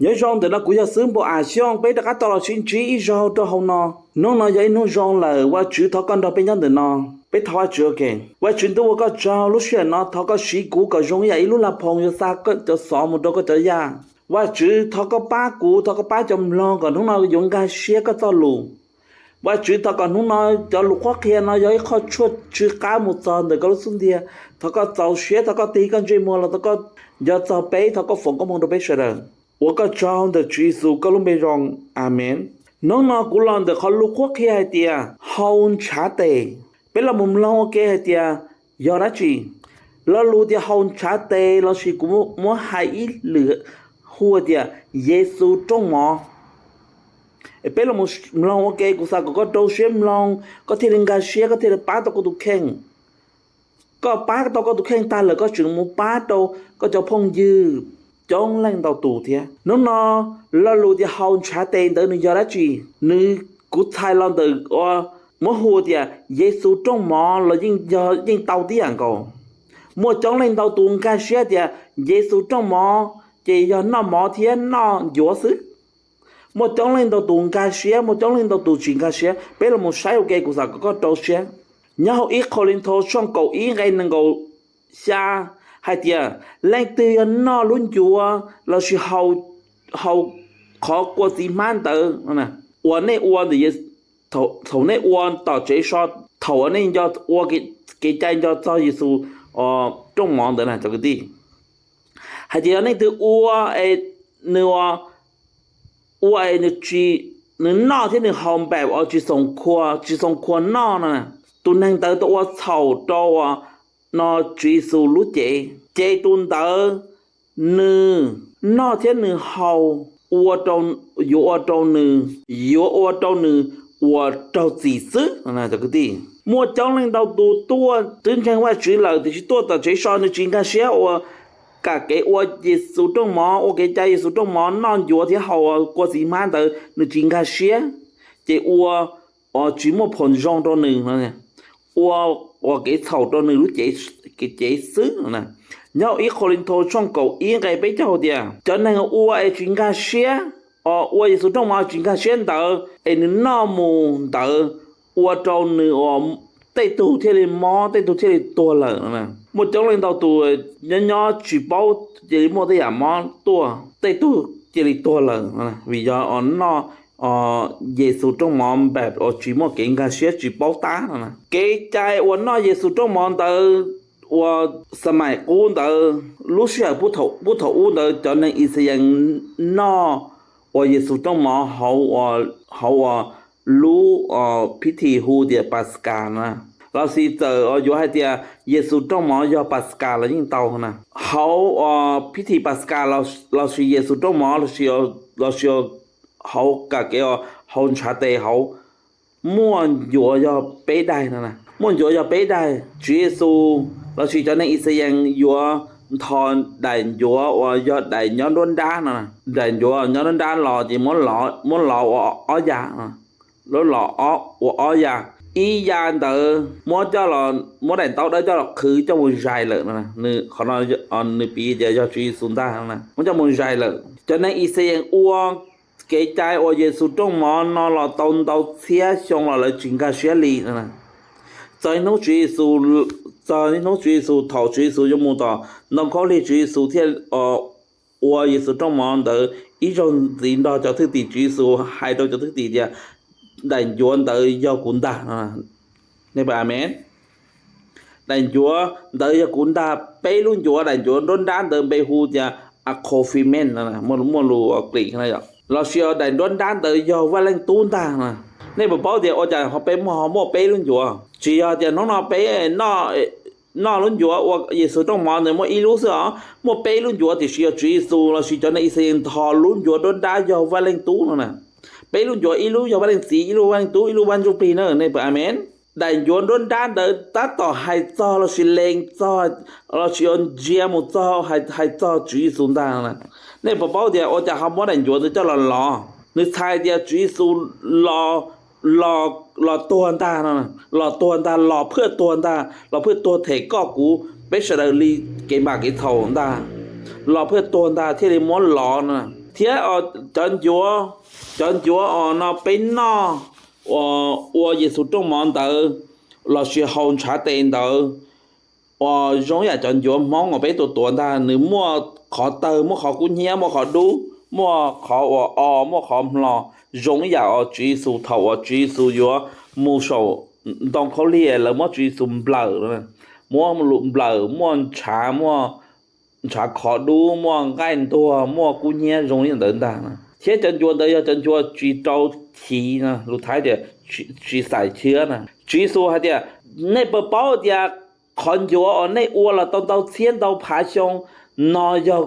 Nyob zoo, ntawm no kuv yog Xwb Npau As Xyooj, peb rov qab tau los sib ntsib ib zaug rau hauv no. Hnub no yog ib hnub zoo lawm, Vajtswv thov koj nrog peb nyob ntawm no. Peb thov Vajtswv ua ke. Vajtswv ntuj, ua koj tsaug lub sij hawm no, thov koj siv kuv kom zoo ib yam ib lub laj phoo yuav xa koj cov xov mus rau koj cov yaj. Vajtswv thov koj pab kuv, thov koj pab cov mloog kom hnub no yuav nkag siab koj txoj lus. Vajtswv thov kom hnub no cov lus qhuab qhia no yog ib qho tshuaj tsw qab mus txog ntawm koj lub xub ntiag. Thov koj txaus siab, thov koj tig koj ntsej muag los, thov koj nco txog peb, thov koj foom koob hmoov rau peb sawv daws. Ua koj tsaug ntawm Tswv Yexus koj lub npe zoo. Amees. Hnub no kuv los ntawm qhov lus qhuab qhia hais tias hau ntshav tes. Peb los mus mloog ua ke hais tias yog dab tsi. Lo lus tias hau ntshav tes lossis kuv muab hais ib lwm hu tias Yexus rooj mov. Peb los mloog ua ke, kuv xav kom koj rau siab mloog, koj thiaj li nkag siab, koj thiaj li pab tau koj tus kheej. Koj pab tau koj tus kheej tag lawm, koj tseem mus pab rau koj cov phooj ywg coob leej ntau tus thiab. Hnub no lo lus tias hau ntshav tes ntawd nws yog dab tsi? Nws, kuv txhais los ntawm ua, muab hu tias Yexus rooj mov los yeej tau tib yam nkaus. Muaj coob leej ntau tus nkag siab tias Yexus rooj mov ces yog noj mov thiab noj ncuav xwb. Muaj coob leej ntau tus nkag siab, muaj coob leej ntau tus tsis nkag siab. Peb los mus saib ua ke, kuv xav kom koj rau siab. Nyob hauv ib Qhov Lin Thau tshooj kaum ib nqe nees nkaum xya hais tias, leej twg yog noj lub ncuav lossis hau qhov kua txiv hmab ntawd uas nej ua ntawm, thaum nej ua tom tsev so, thaum uas nej ua kev cai nco txog Yexus rooj mov ntawd na cov kwv tij, hais tias yog leej twg ua es nws ua es nws noj thiab nws haus npaum uas tsis xoom khuas, tsis xoom khuas noj no, tus neeg ntawd tau ua txhaum rau no Tswv Yexus lub cev, ces tus ntawd nws noj thiab nws haus ua, yuav ua rau nws, yuav ua rau nws uas raug txim xwb. Muaj coob leej ntau tus tuaj twb ntseeg Vajtswv lawm tiam sis tuaj tom tsev so nws tsis nkag siab ua, kam kev ua Yexus rooj mov, ua kev cai Yexus rooj mov, noj ncuav thiab haus kua txiv hmab ntawd nws tsis nkag siab, ces ua tsis muaj phom zoo rau nws, ua ua kev txhaum rau nws lub cev xwb. Nyob ib Qhov Lin Thau tshooj kaum ib nqe peb caug tias cov neeg ua es tsis nkag siab, ua Yexus rooj mov tsis nkag siab ntawd es nws noj mus ntawd ua rau nws uas tej tug thiaj li mob, tej tug thiaj li tuag lawm. Muaj coob leej ntau tus nyob nyob tsis paub cia li muaj tej yam mob tuaj, tej tug cia li tuag lawm vim yog noj Yexus rooj mov npaum uas tsis muaj kev nkag siab, tsis paub tab no. Kev cai uas noj Yexus rooj mov ntawd uas xa mais qub ntawd, lub sij hawm puag thaum ub ntawd cov neeg Ixayees noj ua Yexus rooj mov hauv uas lub phib thi hu tias Paskas na, lossis txawm yuav hais tias Yexus rooj mov yog Paskas los yeej tau na. Hauv phib thi Paskas lossis Yexus rooj mov lossis hauv kam kev hau ntshav tes hauv muaj ncuav yog peb daim no. Muaj ncuav yog peb daim. Tswv Yexus lossis cov neeg Ixayees yuav ntho daim ncuav uas yog daim nyob nruab nrab no. Daim ncuav nyob nruab nrab los ces muab lov ua ob ya, los ua ob ya. Ib ya ntawd muab coj los, muab daim ntaub dawb coj los qhwv coj mus zais lawm. Qhov no nws piv tias yog Tswv Yexus ntag, muab coj mus zais lawm. Cov neeg Ixayees ua kev cai uas Yexus rooj mov no los tau ntau txhiab xyoo los lawv tsis nkag siab li. Txog hnub Tswv Yexus, txog hnub Tswv Yexus, thaum Tswv Yexus yuav mus tom ntoo khaub lig, Tswv Yexus thiaj ua Yexus rooj mov ntawd ib zaug ntxiv nrog cov thwj tim. Tswv Yexus hais rau cov thwj tim tias daim ncuav ntawd yog kuv ntag. Nej amees. Daim ncuav ntawd yog kuv ntag. Peb lub ncuav, daim ncuav nruab nrab ntawd npe hu tias Akhofimen, muaj lus Klim, lossis daim nruab nrab ntawd yog Vaj Leej Tub ntag. Nej puas paub tias ua cas peb muaj, ho muaj peb lub ncuav? Tsis yog tias hnub no peb noj lub ncuav ua Yexus rooj mov ntawd muaj ib lub xwb os, muaj peb lub ncuav tiam sis yog Tswv Yexus lossis cov neeg Ixayees ntho lub ncuav nruab nrab yog Vaj Leej Tub no na. Peb lub ncuav, ib lub yog Vaj Leej Txiv, ib lub Vaj Leej Tub, ib lub Vaj Ntsuj Plig na. Nej puas amees? Daim ncuav nruab nrab ntawd tab tom hais txog lossis lees txog lossis ntsia mus txog, hais txog Tswv Yexus ntag. Nej puas paub tias ua cas ho muab daim ncuav ntawd coj los lov? Nws txhais tias Tswv Yexus los, los tuag ntag no, los tuag ntag, los phwj tuag ntag, los phwj tuag them koj kuv peb sawv daws li kev npam kev txhaum ntag. Los phwj tuag ntag thiaj li muab lov no, Thiab cov ncuav, cov ncuav os no peb noj, ua Yexus rooj mov ntawd lossis haus ntshav tes ntawd, uas zoo ib yam cov ncuav Hmoob uas peb tua tuav ntag, nws muaj qhov tawg, muaj qhov kub hnyiab, muaj qhov dub, muaj qhov uas o, muaj qhov hmlos, zoo ib yam uas Tswv Yexus thaum uas Tswv Yexus yuav mus saum ntoo khaub lig, lawv muab Tswv Yexus nplawm, muab nplawm, muaj ntshav, muaj ntshav khov dub, muaj nqaij ntuag, muaj kub hnyiab zoo li ntawd ntag. Thiab cov ncuav ntawd yog cov ncuav tsis rau chiv, lus Thaib tias tsis xais chhiab na. Tswv Yexus hais tias, nej puas paub tias qhov ncuav uas nej ua los tau ntau txhiab ntau phav xyoo no yog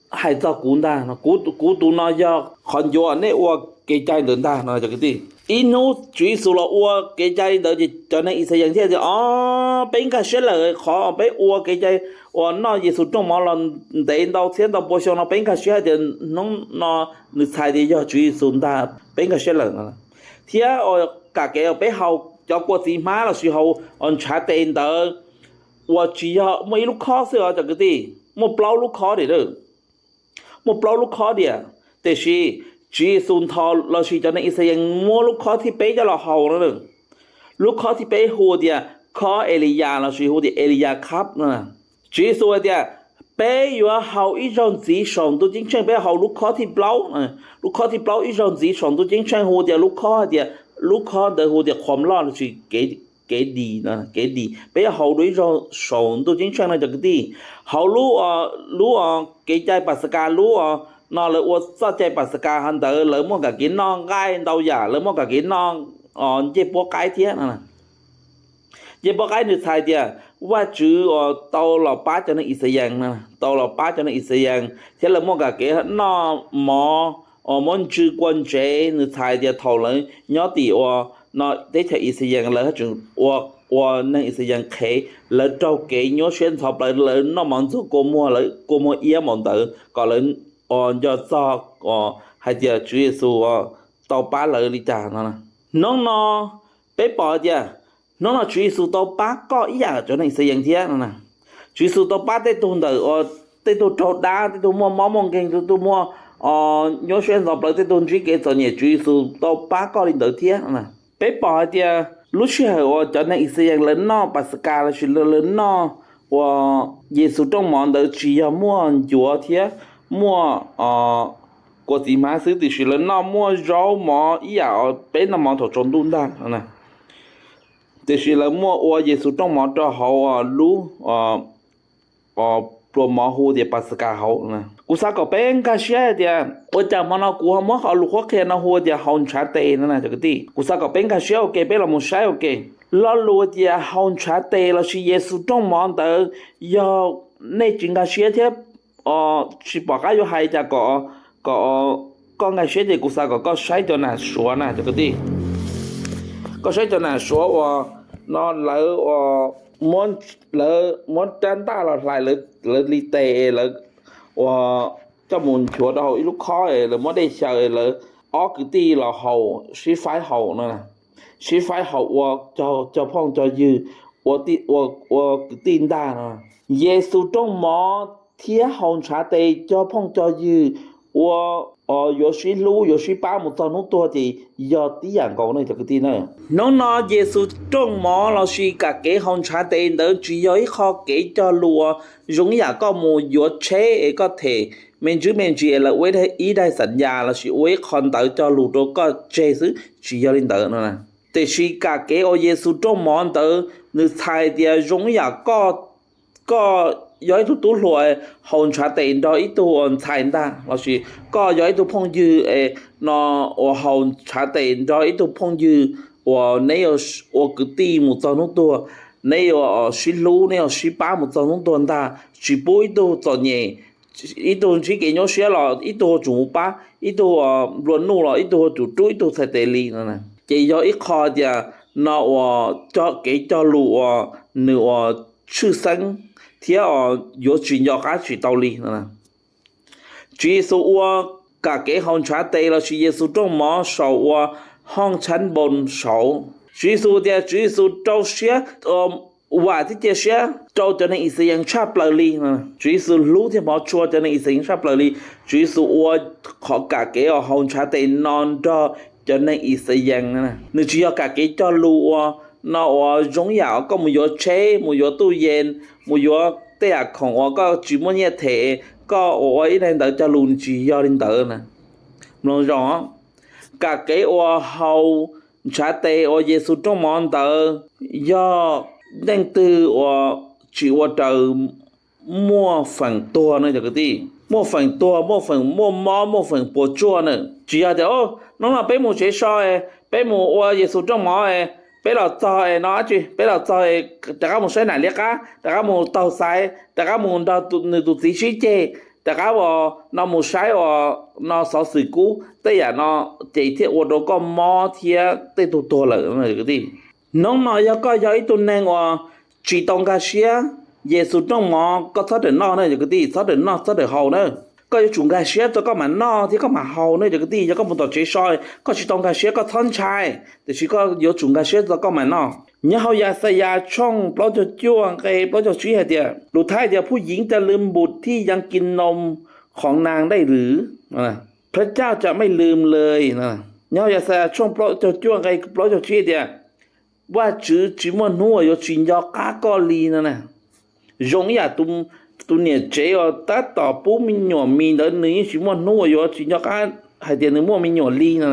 hais txog kuv ntag, kuv tus no yog qhov ncuav uas nej ua kev cai ntawd ntag no cov kwv tij. Ib hnub Tswv Yexus los ua kev cai li ntawd ces cov neeg Ixayees thiaj tias, o, peb nkag siab lawm, qhov peb ua kev cai uas noj Yexus rooj mov los ntev ntau txhiab ntau pua xyoo no peb nkag siab hais tias hnub no nws txhais tias yog Tswv Yexus ntag, peb nkag siab lawm no. Thiab kam kev uas peb haus cov kua txiv hmab lossis haus ntshav tes ntawd uas tsis yog muaj ib lub khob xwb os cov kwv tij, muaj plaub lub khob tiag. Muaj plaub lub khob tiag, tiam sis Tswv Yexus ntho lossis cov neeg Ixayees muab lub khob thib peb coj los haus no. Lub khob thib peb hu tias khob Eliyas lossis hu tias Eliyas khab no. Tswv Yexus hais tias, peb yuav haus ib zaug ntxiv saum ntuj ceeb tsheej, peb haus lub khob thib plaub, lub khob thib plaub ib zaug ntxiv saum ntuj ceeb tsheej hu tias lub khob hais tias, lub khob ntawd hu tias qhuam loj lossis kev dis, kev dis, peb yuav haus dua ib zaug saum ntuj ceeb tsheej no cov kwv tij. Haus lub, lub kev cai Paxkas lub no lawv ua txoj cai Paxkas hov ntawd lawv muaj kam kev noj nqaij ntau yam, lawv muaj kam kev noj ncej puab qaib thiab. Ncej puab qaib nws txhais tias Vajtswv uas tau los pab cov neeg Ixayees, tau los pab cov neeg Ixayees thiab lawv muaj kam kev noj mov uas muab ntsw kua ntsev, nws txhais tias thaum lawv nyob tim ua no teb chaws Ixayees lawv tseem ua, ua neeg Ixayees qhev, lawv raug kev nyuaj siab ntxhov plawv, lawv noj mov ntxuag kua muag, lawv kua muag iab npaum ntawd kom lawv nco txog hais tias Tswv Yexus tau pab lawv li cas no. Hnub no peb pom hais tias hnub no Tswv Yexus tau pab koj ib yam cov neeg Ixayees thiab no. Tswv Yexus tau pab tej tug ntawm, tej tug raug dab, tej tug muaj mob muaj nkeeg, tej tug muaj nyuaj siab ntxhov plawv, tej tug ntsib kev txom nyem, Tswv Yexus tau pab koj li ntawd thiab. Peb pom hais tias lub sij hawm uas cov neeg Ixayees lawv noj Paxkas lossis lawv noj uas Yexus rooj mov ntawd tsis yog muaj ncuav thiab muaj kua txiv hmab xwb, tiam sis lawv noj muaj zaub mov ib yam peb noj mov thaum tsaus ntuj ntag. Tiam sis lawv muaj ua Yexus rooj mov rau hauv lub pluas mov hu tias Paxkas hauv. Kuv xav kom peb nkag siab hais tias ua cas hmo no kuv ho muab qhov lus qhuab qhia no hu tias haus ntshav tes no na cov kwv tij. Kuv xav kom peb nkag siab ua ke, peb los mus saib ua ke. Lo lus tias haus ntshav tes lossis Yexus rooj mov ntawd, yog nej tsis nkag siab thiab tsis pom qab yuav hais cas kom, kom koj nkag siab ces kuv xav kom koj saib cov nas suav na cov kwv tij. Koj saib cov nas suav uas no lawv, lawv muab rab ntaj los hlais lawv li tes, lawv uas coj mus nchuav rau hauv ib lub khob, lawv muab dej xyaw, lawv ob kwv tij los haus sib faib haus no, sib faib haus ua cog phooj cog ywg, ua kwv tij ntag no. Yexus rooj mov thiab haus ntshav tes cog phooj cog ywg ua yuav sib hlub yuav sib pab mus txog hnub tuag ces yog tib yam nkaus ne cov kwv tij na. Hnub no Yexus rooj mov lossis kam kev haus ntshav tes ntawd tsis yog ib qho kev cog lus uas zoo ib yam koj mus yuav tsheb es koj them me ntsis me ntsis es lawv ua ib daig xam yas lossis ua ib qho ntawv cog lus rau koj tseg xwb, tsis yog li ntawd no. Tiam sis kam kev ua Yexus rooj mov ntawd nws txhais tias zoo ib yam koj, koj yog ib tug tub hluas haus ntshav tes nrog ib tug uas ntxhais ntag, lossis koj yog ib tug phooj ywg no uas haus ntshav tes nrog ib tug phooj ywg uas neb yuav ua kwv tij mus txog hnub tuag, neb yuav sib hlub, neb yuav sib pab mus txog hnub tuag ntag, tsis pub ib tug txom nyem, ib tug ntsib kev nyuaj siab los ib tug yuav tsum mus pab, ib tug nplua nuj los ib tug yuav tsum rub ib tug txhais tes li no. Ces yog ib qho tias no uas kev cog lus uas nws uas tshwj xeeb thiab yuav tsis nco qab tsis tau li no. Tswv Yexus ua kam kev haus ntshav tes lossis Yexus rooj mov saum ua hooj tshab npoo saud. Tswv Yexus tias Tswv Yexus rau siab vam thiab cia siab rau cov neeg Ixayees tshaj plaws li. Tswv Yexus hlub thiab hmov tshua cov neeg Ixayees tshaj plaws li. Tswv Yexus ua qhov kam kev uas haus ntshav tes no nrog cov neeg Ixayees. Nws tsis yog kam kev cog lus uas no uas zoo yam uas koj mus yuav tsheb, mus yuav tuj yees, mus yuav tej yam khoom uas koj tsis muaj nyiaj them, koj ua ib daim ntawv cog lus, nws tsis yog li ntawd. Mloog zoo, kam kev uas haus ntshav tes uas Yexus rooj mov ntawd yog leej twg uas tsis ua raws muaj feem tuag no cov kwv tij. Muaj feem tuag, muaj feem muaj mob, muaj feem puas tsuaj na. Tsis yog tias hnub no peb mus tsev so, peb mus ua Yexus rooj mov, peb los txog no dab tsi, peb los txog rov qab mus saib nam liab qab, rov qab mus taug xaiv, rov qab mus nrog nws tus txiv sib ceg, rov qab uas no mus saib uas no xov xwm kub tej yam no, ces thiaj ua rau koj mob thiab tej tug tuag lawm cov kwv tij. Hnub no yog koj yog ib tug neeg uas tsis tau nkag siab Yexus rooj mov, koj txhob rawm noj na cov kwv tij, txhob rawm noj txhob rawm haus na. Koj yuav tsum nkag siab rau koj mam noj thiab koj mam haus na cov kwv tij. Yog koj mus tom tsev so, koj tsis tau nkag siab koj txhob ntshai, tiam sis koj yuav tsum nkag siab rau koj mam noj. Nyob hauv Yaxayas tshooj plaub caug cuaj nqe plaub caug tsib hais tias, lus Thaib tias ผู้หญิงจะลืมบุตรที่ยังกินนมของนางได้หรือ พระเจ้าจะไม่ลืมเลย. Nyob hauv Yaxayas tshooj plaub caug cuaj nqe plaub caug tsib tias, Vajtswv tsis muaj hnub uas yuav tsis nco qab koj li no na. Zoo ib yam tus niam tsev uas tab tom pub me nyuam mis ntawd nws yeej tsis muaj hnub uas yuav tsis nco qab hais tias nws muaj me nyuam li no.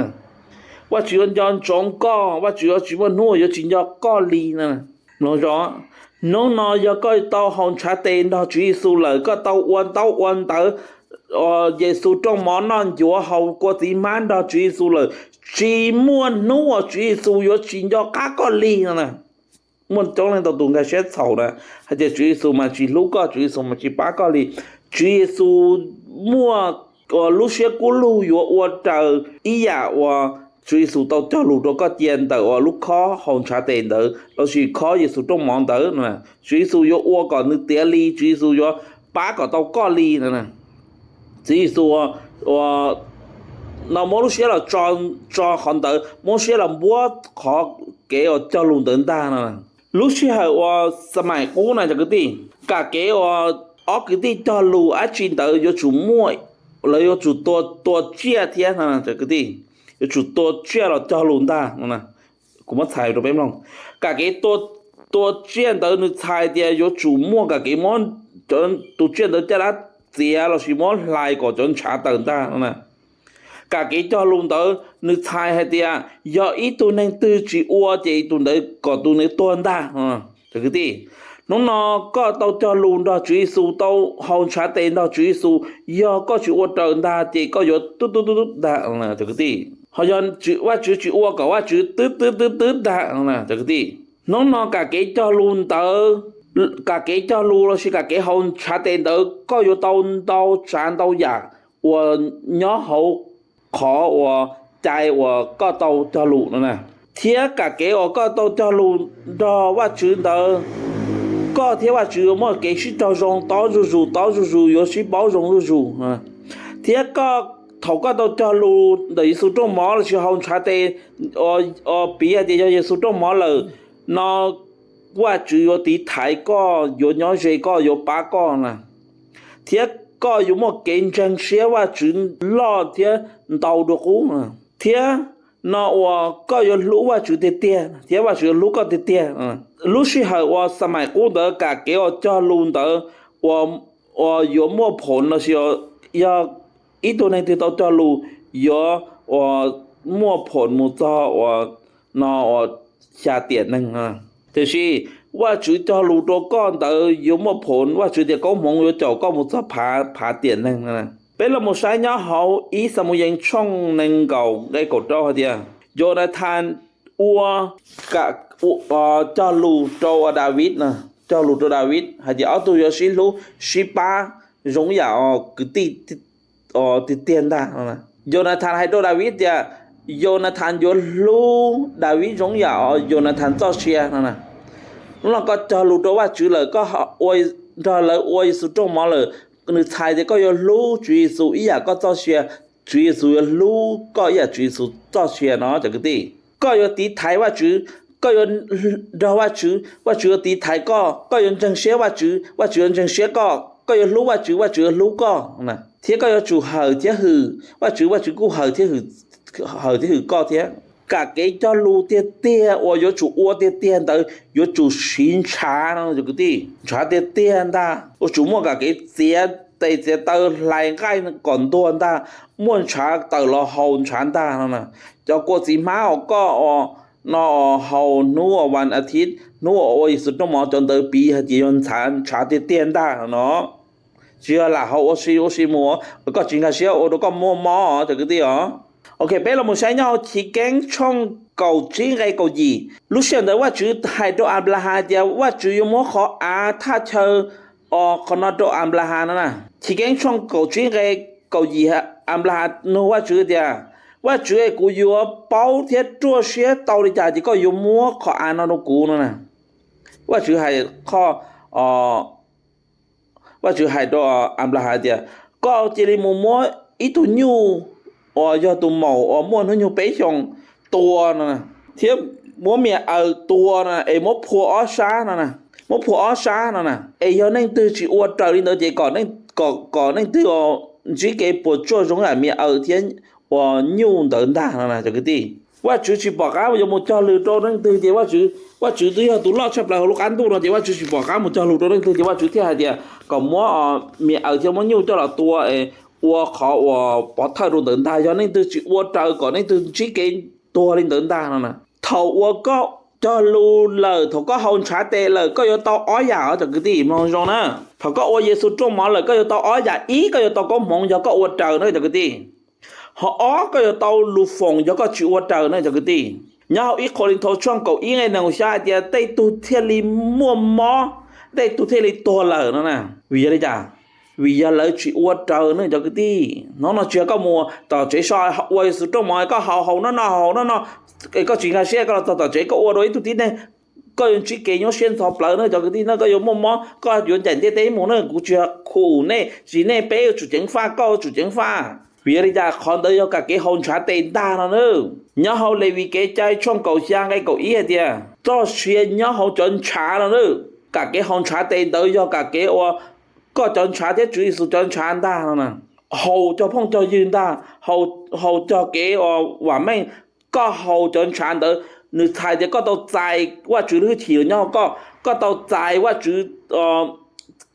Vajtswv yuav nco ntsoov koj, Vajtswv yuav tsis muaj hnub uas yuav tsis nco koj li no. Mloog zoo, hnub no yog koj tau haus ntshav tes nrog Tswv Yexus lawm, koj tau ua ntaub ua ntawv, Yexus rooj mov noj ncuav haus kua txiv hmab nrog Tswv Yexus lawm, tsis muaj hnub uas Tswv Yexus yuav tsis nco qab koj li no na. Muaj coob leej tau tus nkag siab txhaum na, hais tias Tswv Yexus mas tsis hlub koj, Tswv Yexus mas tsis pab koj li. Tswv Yexus muaj lub siab kub lug yuav ua raws ib yam uas Tswv Yexus tau cog lus rau koj cia ntawm uas lub khob haus ntshav tes ntawd lossis khob Yexus rooj mov ntawd. Tswv Yexus yuav ua kom nws tiav li, Tswv Yexus yuav pab kom tau koj li. Tswv Yexus no muab lub siab los tso qhov ntawd, muab siab los npuab qhov kev uas cog lus ntawd ntag no. Lub sij hawm uas xa mais qub na cov kwv tij, kam kev uas ob kwv tij cog lus dab tsi ntawd yuav tsum muaj, lawv yuav tsum tua tsiaj thiab no cov kwv tij. Yuav tsum tua tsiaj los cog lus ntag. Kuv muab txhais rau peb mloog. Kam kev tua tsiaj ntawd nws txhais tias yuav tsum muaj kam kev muab tus tsiaj ntawd caj dab txiav lossis muab hlais kom cov ntshav tawm ntag no. Kam kev cog lus ntawd nws txhais hais tias yog ib tug neeg twg tsis ua ces tus ntawd kom tus ntawd tuag ntag. Cov kwv tij, hnub no koj tau cog lus nrog Tswv Yexus, tau haus ntshav tes nrog Tswv Yexus, yog koj tsis ua raws ntag ces koj yuav tub tub tub ntag cov kwv tij. Ho yog Vajtswv tsis ua kom Vajtswv twb twb twb twb ntag cov kwv tij. Hnub no kam kev cog lus ntawd, kam kev cog lus lossis kam kev haus ntshav tes ntawd koj yuav tau ntau tsav ntau yam uas nyob hauv qhov uas cai uas koj tau cog lus no na. Thiab kam kev uas koj tau cog lus nrog Vajtswv ntawd, koj thiab Vajtswv yuav muaj kev sib raug zoo tob zuj zus, tob zuj zus, yuav sib paub zoo zuj zus. Thiab koj, thaum koj tau cog lus ntawm Yexus rooj mov lossis haus ntshav tes, piv hais tias yog Yexus rooj mov lawm no, Vajtswv yuav tiv thaiv koj, yuav nyob ze koj, yuav pab koj na. Thiab koj yuav muaj kev ntseeg siab Vajtswv loj thiab ntau dua qub. Thiab no uas koj yuav hlub Vajtswv tiag tiag thiab Vajtswv yuav hlub koj tiag tiag. Lub sij hawm uas xa mais qub ntawd kam kev uas cog lus ntawd uas yuav muaj phoom lossis yog ib tug neeg twg tau cog lus yuav uas muaj phoom mus txog uas no uas xya tiam neeg. Tiam sis Vajtswv cog lus rau koj ntawd yuav muaj phoom, Vajtswv tias koob hmoov yuav caum koj mus txog phav phav tiam neeg. Peb los mus saib nyob hauv ib Xamuyees tshooj nees nkaum nqe kaum rau hais tias Yonathan ua, cog lus rau Daviv, cog lus rau Daviv hais tias ob tug yuav sib hlub sib pab zoo yam kwv tij tiag tiag ntag. Yonathan hais rau Daviv tias Yonathan yuav hlub Daviv zoo yam Yonathan txoj sia no. Hnub no koj cog lus rau Vajtswv lawm, koj nrog lawv ua Yexus rooj mov lawm, nws txhais tias koj yuav hlub Tswv Yexus ib yam koj txoj sia, Tswv Yexus yuav hlub koj ib yam Tswv Yexus txoj sia no cov kwv tij. Koj yuav tiv thaiv Vajtswv, koj yuav nrog Vajtswv, Vajtswv yuav tiv thaiv koj, koj yuav ntseeg siab Vajtswv, Vajtswv yuav ntseeg siab koj, koj yuav hlub Vajtswv, Vajtswv yuav hlub koj, thiab koj yuav tsum hawm thiab hwm Vajtswv, Vajtswv kuj hawm thiab hwm koj thiab. Kam kev cog lus tiag tiag uas yuav tsum ua tiag tiag ntawd yuav tsum siv ntshav no cov kwv tij, ntshav tiag tiag ntag. Yuav tsum muaj kam kev txiav tes txiav taw hlais nqaij kom ntuag ntag, muaj ntshav tawm los haus ntshav ntag no. Cov kua txiv hmab uas koj no haus hnub uas vas a thiv, hnub uas ua Yexus rooj mov, cov ntawd piv hais tias yog ntshav tiag tiag ntag no. Tsis yog lam haus ua si ua si mus, koj tsis nkag siab ua rau koj muaj mob cov kwv tij os. Ok, peb los mus saib nyob hauv Chiv Keeb tshooj kaum tsib nqe kaum yim. Lub sij hawm ntawd Vajtswv hais rau Anplahas tias Vajtswv yuav muab qhov av thaj chaw os qhov no rau Anplahas no na. Chiv Keeb tshooj kaum tsib nqe kaum yim, Anplahas nug Vajtswv tias, Vajtswv, kuv yuav paub thiab ruaj siab tau li cas ces koj yuav muab qhov av no rau kuv no na. Vajtswv hais qhov Vajtswv hais rau Anplahas tias, koj cia li mus muab ib tug nyuj uas yog tus maum uas muaj hnub nyoog peb xyoos tua no, thiab muab me aws tua no es muab phua ob sab no, muab phua ob sab no na. Es yog neeg twg tsis ua raws li ntawd ces kom neeg twg ntsib kev puas tsuaj zoo yam me aws thiab uas nyuj ntawd ntag no na cov kwv tij. Vajtswv tsis pom qab yuav mus cog lus rau neeg twg ces Vajtswv, Vajtswv twb yog tus loj tshaj plaws hauv lub qab ntuj no ces Vajtswv tsis pom qab mus cog lus rau neeg twg ces Vajtswv thiaj hais tias kom muab me aws thiab muab nyuj coj los tua es ua qhov uas pov thawj rau ntawd ntag, yog neeg twg tsis ua raws kom neeg twg ntsib kev tuag li ntawd ntag no na. Thaum uas koj cog lus lawm, thaum koj haus ntshav tes lawm, koj yuav tau ob yam os cov kwv tij, mloog zoo na. Thaum koj ua Yexus rooj mov lawm, koj yuav tau ob yam. Ib, koj yuav tau koob hmoov yog koj ua raws na cov kwv tij. Ho ob, koj yuav tau lus foom yog koj tsis ua raws na cov kwv tij. Nyob hauv ib Kauleethaus tshooj kaum ib nqe nees nkaum xya hais tias tej tug thiaj li muaj mob, tej tug thiaj li tuag lawm no na. Vim yog li cas? Vim yog lawv tsis ua raws ne cov kwv tij. Hnub no tsis yog koj mus tom tsev so ua Yexus rooj mov, koj haus haus noj noj haus noj noj, koj tsis nkag siab, koj los txog tom tsev koj ua rau ib tug tib neeg, koj yuav ntsib kev nyuaj siab ntxhov plawv na cov kwv tij na, koj yuav muaj mob, koj yuav ncaim ntiaj teb mus na. Kuv tsis yog khum nej, tsis nej, peb yuav tsum ceev faj, koj yuav tsum ceev faj. Vim yog li cas? Qhov ntawd yog kam kev haus ntshav tes ntag no na. Nyob hauv Levis kev cai tshooj kaum xya nqe kaum ib hais tias txoj sia nyob hauv cov ntshav no na. Kam kev haus ntshav tes ntawd yog kam kev uas koj cov ntshav thiab Tswv Yexus cov ntshav ntag no na. Haus cov phooj cov ywg ntag, haus cov kev uas vam meej, koj haus cov ntshav ntawd, nws txhais tias koj tau txais Vajtswv lub hwj chim los nyob hauv koj, koj tau txais Vajtswv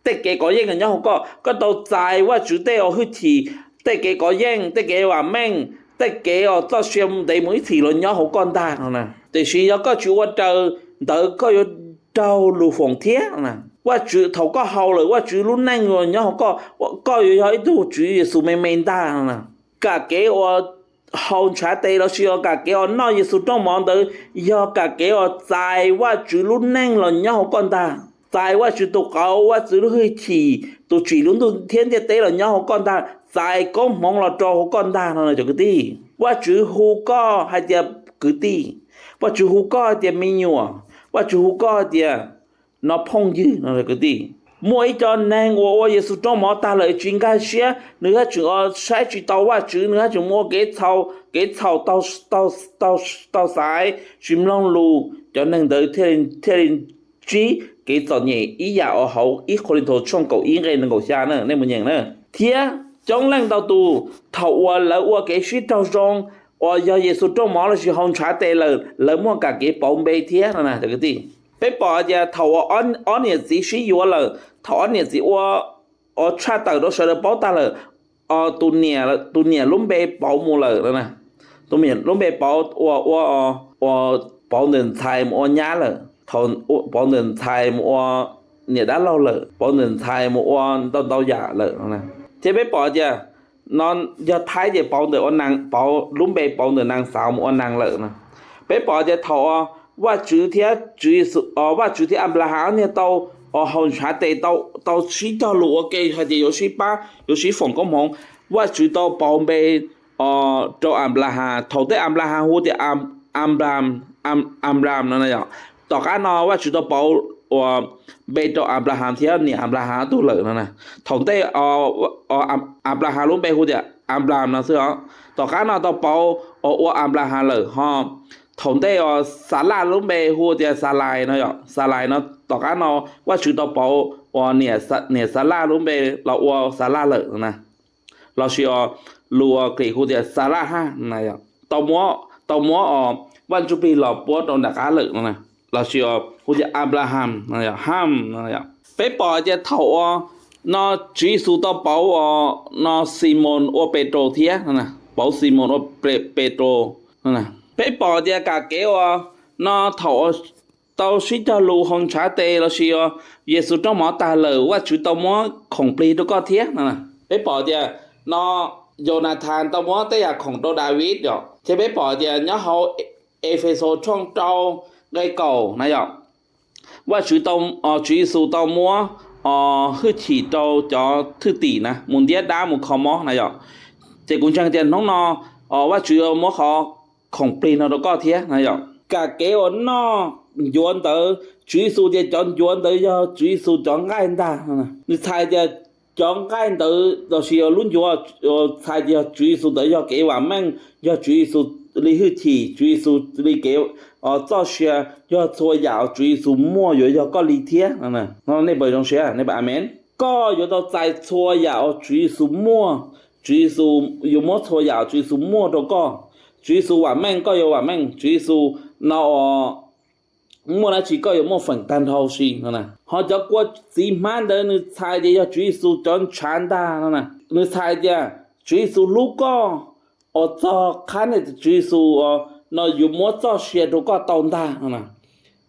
tej kev kov yeej los nyob hauv koj, koj tau txais Vajtswv tej uas hwj chim, tej kev kov yeej, tej kev vam meej, tej kev uas txoj sia ntev mus ib txhis los nyob hauv koj ntag no na. Tiam sis yog koj tsis ua raws ntawd koj yuav raug lus foom thiab no na. Vajtswv thaum koj haus lawm Vajtswv lub neej los nyob hauv koj, koj yuav yog ib tug Tswv Yexus me me ntag no na. Kam kev uas haus ntshav tes los sis uas kam kev uas noj Yexus rooj mov ntawd yog kam kev uas txais Vajtswv lub neej los nyob hauv koj ntag, txais Vajtswv tus qauv, Vajtswv lub hwj chim, tus tsim lub ntuj thiab ntiaj teb los nyob hauv koj ntag, txais koob hmoov los rau hauv koj ntag no na cov kwv tij. Vajtswv hu koj hais tias kwv tij, Vajtswv hu koj hais tias me nyuam, Vajtswv hu koj hais tias no phooj ywg no kwv tij. Muaj ib co neeg uas ua Yexus rooj mov tag lawm tsis nkag siab, nws haj tseem saib tsis tau Vajtswv, nws haj tseem ua kev txhaum, kev txhaum tau xaiv, tsis mloog lus, cov neeg ntawd thiaj li ntsib kev txom nyem ib yam uas hauv ib Kauleethaus tshooj kaum ib nqe nees nkaum xya na, nej mus nyeem na. Thiab coob leej ntau tus thaum uas lawv ua kev sib raug zoo uas yog Yexus rooj mov lossis haus ntshav tes lawm, lawv muaj kam kev pauv npe thiab no na cov kwv tij. Peb pom hais tias thaum uas ob niam txiv sib yuav lawm, thaum ob niam txiv ua tshaj tawm rau sawv daws paub tag lawm, tus niam lub npe pauv mus lawm no na. Tus niam lub npe pauv ua, ua, ua pauv ntawm ntxhais mus ua nyab lawm, thaum pauv ntawm ntxhais mus ua niam dab laug lawm, pauv ntawm ntxhais mus ua ntau ntau yam lawm no na. Thiab peb pom tias no yog Thaib ces pauv ntawm ua, pauv lub npe pauv ntawm nais xaus mus ua nais lawm no. Peb pom tias thaum Vajtswv thiab Tswv Yexus, Vajtswv thiab Anplahas niag tau haus ntshav tes, tau sib cog lus ua ke hais tias yuav sib pab, yuav sib foom koob hmoov, Vajtswv tau pauv npe rau Anplahas. Thaum ntej Anplahas hu tias Anplam, Anplam no, tom qab no Vajtswv tau pauv ua npe rau Anplahas thiab niam Anplahas ob tug lawm no na. Thaum ntej Anplahas lub npe hu tias Anplam no xwb os, tom qab no tau pauv ua Anplahas lawm ho. Thaum ntej os, Xalaj lub npe hu tias Xalais no yom, Xalais no tom qab no Vajtswv tau pauv uas niam Xalaj lub npe los ua Xalaj lawm na, lossis os, lus Kris hu tias Xalaj Haj, tau muab os Vaj Ntsujplig los puab rau nram qab lawm no, lossis os hu tias Anplaham, Ham. Peb pom tias thaum uas no Tswv Yexus tau pauv os no Ximoos ua Petus thiab, pauv Ximoos ua Petus. Peb pom tias kam kev uas no thaum tau sib cog lus hauv ntshav tes lossis Yexus raug mob tag lawm Vajtswv tau muab khoom plig rau koj thiab. Peb pom tias no Yonathan tau muab tej yam khoom rau Daviv yom, thiab peb pom tias nyob hauv Efexus tshooj rau nqe kaum na yom, Vajtswv, Tswv Yexus tau muab hwj chim rau cov thwj tim na mus ntiab dab mus kho mob na yom. Ces kuv ntseeg tias hnub no Vajtswv muab qhov khoom plig no rau koj thiab na yom. Kam kev uas noj ncuav ntawd, Tswv Yexus tias cov ncuav ntawd yog Tswv Yexus cov nqaij ntag. Nws txhais tias cov nqaij ntawd lossis lub ncuav txhais tias yog Tswv Yexus ntawd yog kev vam meej, yog Tswv Yexus li hwj chim, Tswv Yexus li kev txoj sia, yog txhua yam uas Tswv Yexus muaj yuav yog koj li thiab. Nej puas zoo siab, nej puas amees? Koj yuav tau txais txhua yam uas Tswv Yexus muaj. Tswv Yexus yuav muab txhua yam uas Tswv Yexus muaj rau koj. Tswv Yexus vam meej, koj yuav vam meej. Tswv Yexus no muaj dab tsi koj yuav muaj feem tag nrho huv si no. Ho cov kua txiv hmab ntawd nws txhais tias yog Tswv Yexus cov ntshav ntag no. Nws txhais tias Tswv Yexus hlub koj, uas txog qhab ntawd Tswv Yexus no yuav muab txoj sia rau koj tau ntag no.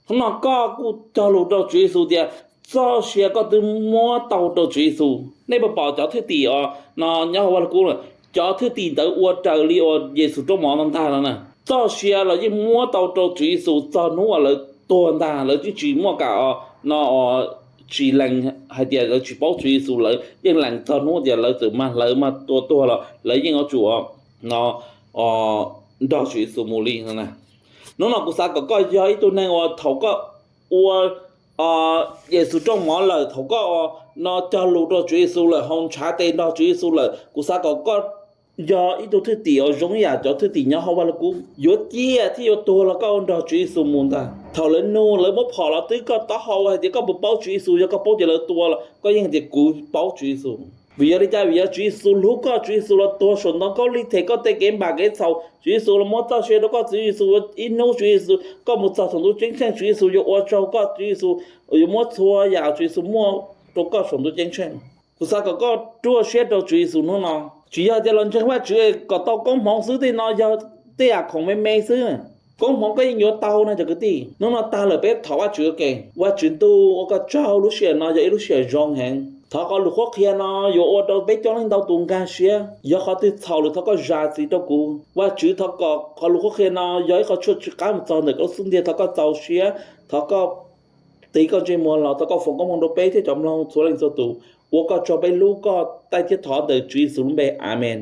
Hnub no koj kuj cog lus rau Tswv Yexus tias txoj sia koj twb muab tau rau Tswv Yexus. Nej puas pom cov thwj tim os no nyob hauv Vaj Lug Kub, cov thwj tim ntawd ua raws li uas Yexus raug mob ntag no na. Txoj sia los yeej muab tau rau Tswv Yexus txog hnub uas lawv tuag ntag, lawv yeej tsis muaj kam no tsis lees hais tias lawv tsis paub Tswv Yexus, lawv yeej lees txog hnub tias lawv txawm mag hlawv mag tua tuag los lawv yeej yuav tsum no nrog Tswv Yexus mus li no na. Hnub no kuv xav kom koj yog ib tug neeg uas thaum koj ua Yexus raug mob lawm, thaum koj no cog lus rau Tswv Yexus lawm, haus ntshav tes nrog Tswv Yexus lawm, kuv xav kom koj yog ib tug thwj tim uas zoo ib yam cov thwj tim nyob hauv Vaj Lug Kub yuav ciaj thiab yuav tuag los koj ua nrog Tswv Yexus mus ntag. Thaum lawv nug, lawv muab phom los twb koj taub hau hais tias koj puas paub Tswv Yexus, yog koj paub ces lawv tua los koj yeej tias kuv paub Tswv Yexus. Vim yog li cas? Vim yog Tswv Yexus hlub koj, Tswv Yexus los tuag saum ntoo khaub lig them koj tej kev npam kev txhaum, Tswv Yexus los muab txoj sia rau koj, Tswv Yexus ib hnub Tswv Yexus koj mus txog saum ntuj ceeb tsheej, Tswv Yexus yuav ua tsaug koj, Tswv Yexus yuav muab txhua yam Tswv Yexus muaj rau koj saum ntuj ceeb tsheej. Kuv xav kom koj ruaj siab rau Tswv Yexus hnub no. Tsis yog tias los ntseeg Vajtswv kom tau koob hmoov xwb, tej no yog tej yam khoom me me xwb. Koob hmoov koj yeej yuav tau no cov kwv tij. Hnub no tag lawm peb thov Vajtswv ua ke. Vajtswv ntuj, ua koj tsaug, lub sij hawm no yog ib lub sij hawm zoo heev. Thov qhov lus qhuab qhia no yuav ua rau peb coob leej ntau tus nkag siab. Yog qhov twg txhaum lawm thov koj zam txim rau kuv. Vajtswv, thov kom qhov lus qhuab qhia no yog ib qho tshuaj tsw qab mus txog ntawm koj lub xub ntiag, thov koj txaus siab, thov koj tig koj ntsej muag los, thov koj foom koob hmoov rau peb thiab cov mloog txhua leej txhua tus. Ua koj tsaug, peb hlub koj, taij thiab thov ntawm Tswv Yexus lub npe, Amees.